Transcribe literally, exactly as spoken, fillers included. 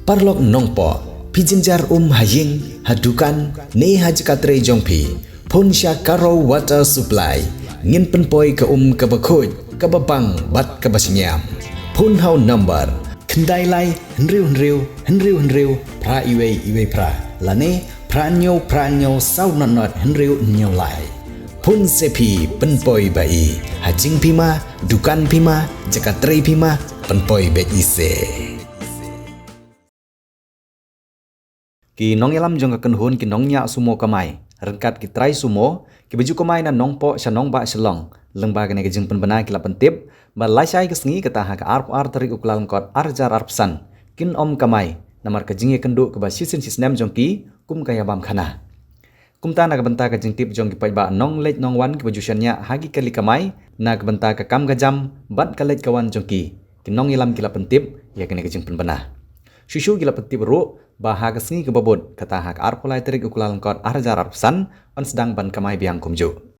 Paralok Nongpoh, phi jynjar um ha ïing, ha dukan, ne ha jaka trei jong phi, phone sha Karo Water Supply. Ngin pynpoi ka um kaba khuid, kaba bang bad kaba shngiam. Phone ha u number khyndai lai hynriew hynriew hynriew hynriew phra iwei iwei phra, lane phra hynñiew phra hynñiew saw nod nod hynriew hynñiew lai. Phone se phi, pynpoi ba i. Ha jingphi ma, dukan phi ma, jaka trei phi ma, pynpoi beit i se. Ki nongïalam jong ka kynhun ki nongñiah sumo kamai, ryngkat ki trai sumo, kiba ju kamai na Nongpoh sha Nongbah Shillong, lyngba kane ka jingpynbna ki la pyntip ba lashai ka sngi, kata ha ka arphew ar tarik u Kyllalyngkot ar hajar arphew san, kin ym kamai namar ka jingïakynduh kaba shisien shisnem jong ki kum ka ïabam khana. Kumta na ka bynta ka jingtip jong ki paidbah nongleit nongwan kiba ju shaniah ha ki kali kamai na ka bynta ka kam ka jam bad ka leit ka wan jong ki, ki nongïalam ki la pyntip ïa kane ka jingpynbna. Shuh shuh ki la pyntip ruh ba ha ka sngi kaba bud, kata ha ka arphew lai tarik u Kyllalyngkot ar hajar arphew san, yn sdang ban kamai biang kumjuh.